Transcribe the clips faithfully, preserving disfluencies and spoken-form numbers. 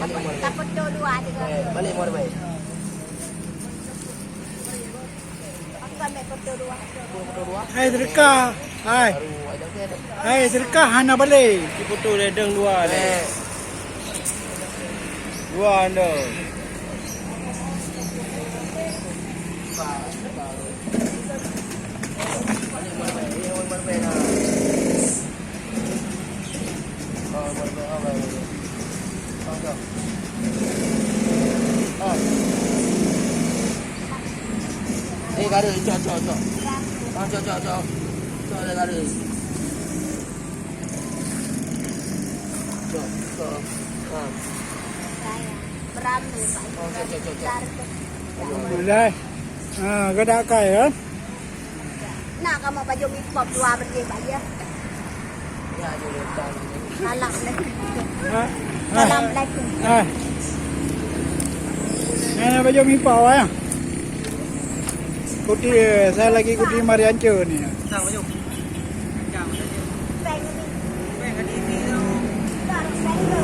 Ka foto dua juga. Eh, balik mau baik. Aku ambil foto dua. Foto dua. Hai, sedekah. Hai. Baru aja dia. Hai, sedekah hana balik. Di foto ledeng dua deh. Eh. Dua anda. Eh, garis, cok, cok, cok. Ah, cok, cok, cok. Cok, ada garis. Cok, cok. Ah. Beramai, Pak. Oh, cok, cok, cok, cok. Boleh. Ha, geudak kai, kan? Nak kamoe bajôk mipop dua beude bak ie. Salam alaikum. Ha? Ha? Salam alaikum. Ha. Nah, nah, bajôk mipop awak, ya. Kuti, eh, saya lagi kuti Marianca ni. Peng ni. Peng ni. Dah, peng tu.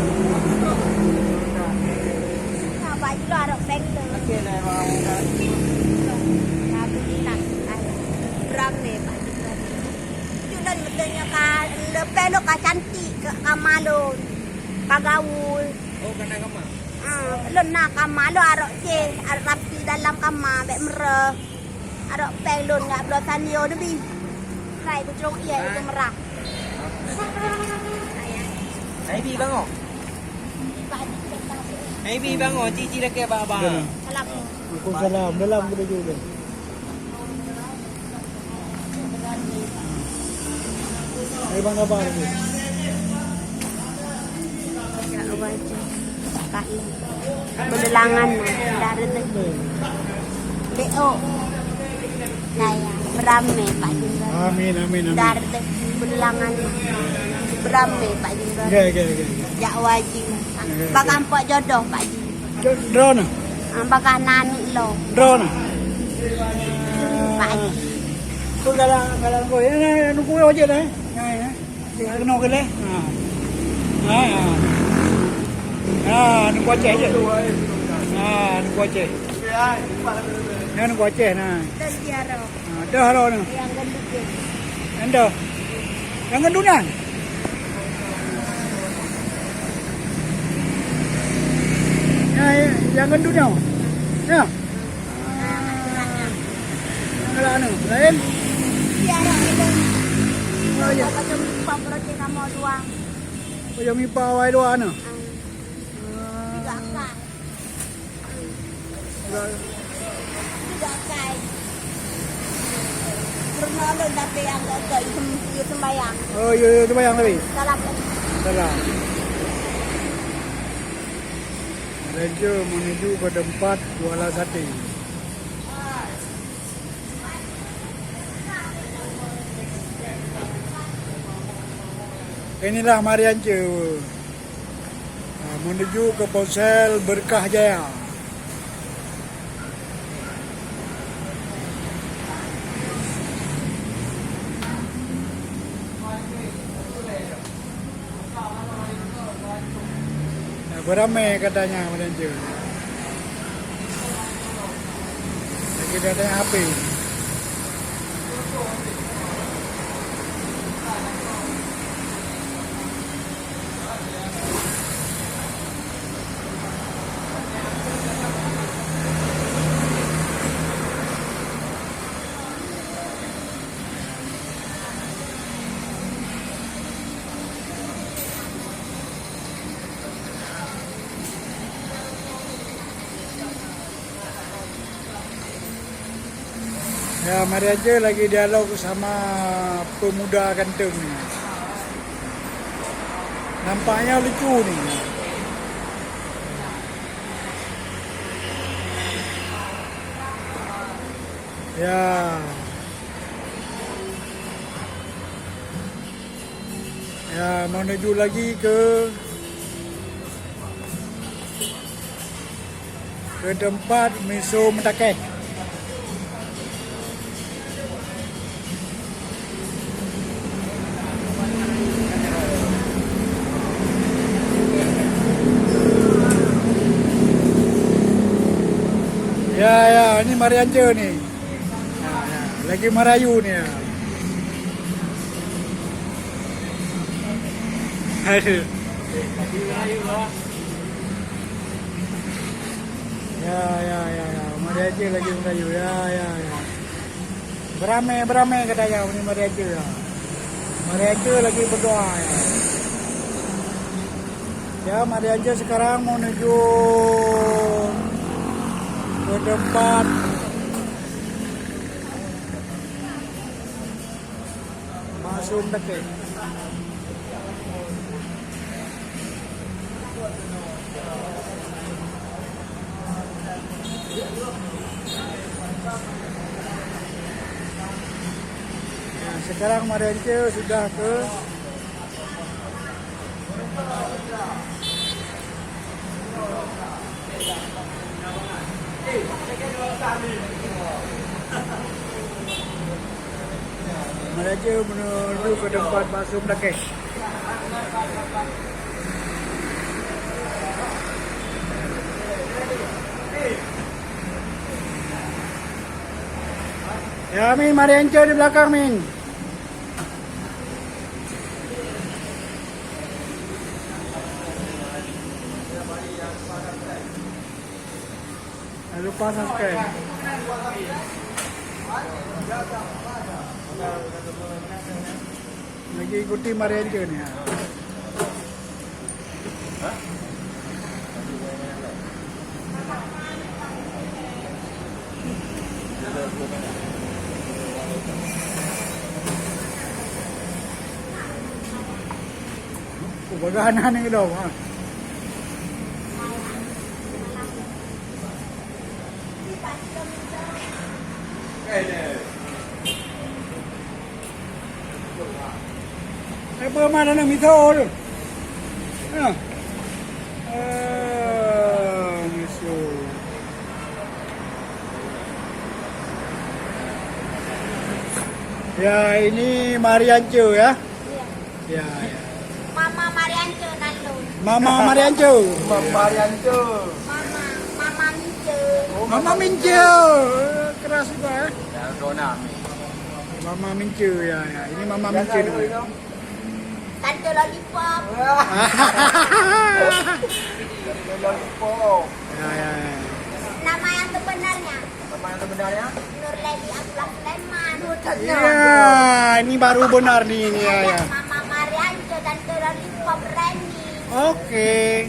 Nah, baju lah, dah peng tu. Nah, baju nak. Ramai baju. Itu dah betul nya ka, lepas tu ka cantik, ka, ka malon, ka gaul. Oh, kena kama. Ah, lôn na kama, lôn arok ceh, arok rapi dalam kama, bèk meureuh. Arok pèng lôn ngon bloe sanyo neubi. Rai kucrong ie itu merah. Hai bi bango. Hai bi bango, cici lakèe bak abang. Salam. Waalaikumsalam. Dalam boleh juga. Hai bang, apa lagi? Jak baju pakai. Beulangan na, dari lagi. Beo. Saya beramai Pak Jendral. Amin, amin, amin. Dari lagi beulangan na. Beramai Pak Jendral. Ya, ya, ya, ya. Jak wajib. Ya, ya. Bak gampok jodoh Pak Jendral. Droeneuh. Ah, bagaih na aneuk lôn. Droeneuh. Pak Haji. Tu galak, galak nunggu. Ya, ya, ya, nunggu aja dah. Ya, ya. Ya, kena ke leh. Ha. Ha, ha. Ha, nunggu Aceh je. Ha, nunggu Aceh. Ya, nunggu Aceh nah. Dan tiara. Ha, dah lah ni. Yang gendut je. Enda. Yang gendut nyan. Ya, ya, yang gendut nyan. Ya. Yang galak ni. Lain. Iya, ada itu. Oh, iya. Macam pam berarti kamu dua. Oh, yang mipa awai dua ni. Tiga akak. Tiga kai. Pernah lôn tapi yang gagah itu, itu sembayang. Oh, iya, iya, sembayang tadi. Salam. Salam. Raja menuju ke tempat jualan sate. Inilah Marianca. Ha, menuju ke Ponsel Berkah Jaya. Nah, beramai katanya Marianca. Lagi ada yang api. Ya, Marianca lagi dialog sama pemuda ganteng ni. Nampaknya lucu ni. Ya. Ya, menuju lagi ke, ke tempat miso meutakeh. Ini Marianca ni. Ha, ya. Lagi merayu ni, ya. Aduh. Ya, ya, ya, ya. Marianca lagi merayu. Ya, ya, ya. Beramai, beramai kata ya, ini Marianca ya. Marianca lagi berdoa ya. Ya, Marianca sekarang menuju ke tempat Maksum Dake. Nah, sekarang Marianca sudah ke Marianca menuju ke tempat Maksum Dake. Ya, Min, Marianca di belakang, Min. Jangan lupa subscribe. Lagi ikuti Marianca ni, ha. Oh, bagaimana ni dong, ha? Eh, apa mana nak minta tu? Ha. Ah, musuh. Ya, ini Marianca ya. Iya. Ya, ya. Mama Marianca Nando. Mama Marianca. Mama Marianca. Mama, Mama Minca. Oh, Mama Mama Minca. Minca. Eh, keras juga ya. Ya, zona ni. Mama Minca ya, ya. Ini Mama Minca dulu. Tante Lollipop. Tante Lollipop. Ya, ya, ya. Nama yang sebenarnya? Nama yang sebenarnya? Nurlady Abdullah Sulaiman. Oh, tak. Ya, ini baru benar ni, ini ya, ya. Mama Marianca dan Tante Lollipop Reni. Oke.